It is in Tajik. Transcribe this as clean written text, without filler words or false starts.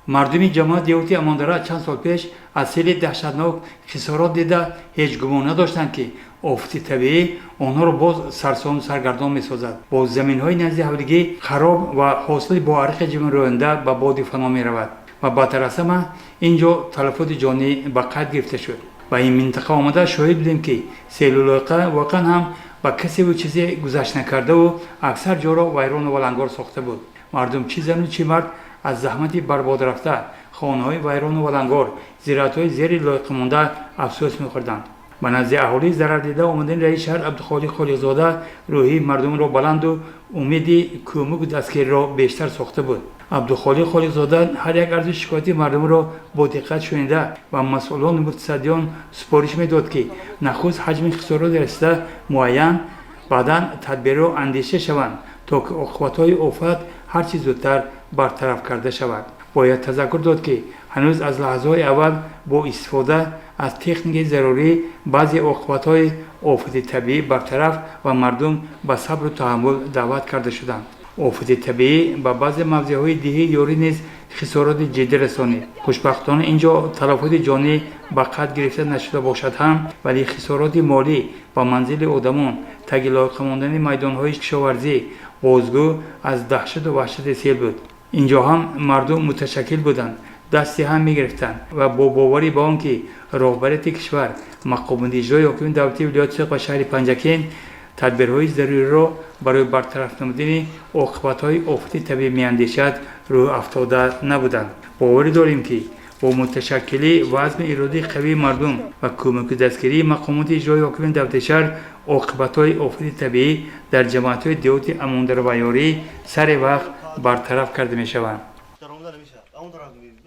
Мардуми ҷамоат деҳоти Амондара чанд сол пеш аз сели даҳшатнок хисорот дида, ҳеҷ гумон надоштанд, ки офати табиӣ онҳоро боз сарсону саргардон месозад. Бо заминҳои назди ҳавлигӣ хароб ва ҳосили бо ариқи ҷимроянда ба боди фано меравад ва баъдтар аз ҳама ин ҷо талафоти ҷонӣ ба қайд гирифта шуд. Ба ин минтақа омада шоҳид будем, ки селу лойқа воқеан ҳам ба касеву чизе гузашт накардаву аксар ҷоро вайрону валангор сохта буд. Мардум, чӣ зану чӣ мард, аз заҳмати барбод рафта, хонаҳои вайрону валангор, зироатҳои зери лойқа монда афсӯс мехӯрданд. Ба назди аҳолии зарардида омадани раиси шаҳр Абдухолиқ Холиқзода рӯҳии мардумро баланду умеди кӯмаку дастгириро бештар сохта буд. Абдухолиқ Холиқзода ҳар як арзу шикояти мардумро бо диққат шунида ва масъулону мутасаддиён супориш медод, ки нахуст ҳаҷми хисороти расида муайян, баъдан тадбирҳо андеша шаванд, то ки оқибатҳои офат ҳар чӣ зудтар бартараф карда шавад. Бояд тазаккур дод, ки ҳанӯз аз лаҳзаҳои аввал бо истифода аз техникаи зарурӣ баъзе оқибатҳои офати табиӣ бартараф ва мардум ба сабру таҳаммул даъват карда шуданд. Офати табиӣ ба баъзе мавзеъҳои деҳии Ёрӣ низ хисороти ҷиддӣ расонид. Хушбахтона, ин ҷо талафоти ҷонӣ ба қайд гирифта нашуда бошад ҳам, вале хисороти молӣ ба манзили одамон, таги лойқа мондани майдонҳои кишоварзӣ бозгӯ аз даҳшату ваҳшати сел буд. Ин ҷо ҳам мардум муташаккил буданд, дасти ҳам мегирифтанд ва бо боварӣ ба он ки роҳбарияти кишвар, мақомоти иҷрои ҳокимияти давлатии вилояти Суғд ва шаҳри Панҷакент тадбирҳои заруриро барои бартараф намудани оқибатҳои офати табиӣ меандешад, рӯҳафтода набуданд. Боварӣ дорем, ки бо муташаккилӣ ва азми иродии қавии мардум ва кӯмаку дастгирии мақомоти иҷрои ҳокимияти давлати шаҳр оқибатҳои офати табиӣ дар ҷамоатҳои деҳоти Амондара ва Ёрӣ сари вақт бартараф карда мешаванд. Даромада намешавад. Он тараф мебинед.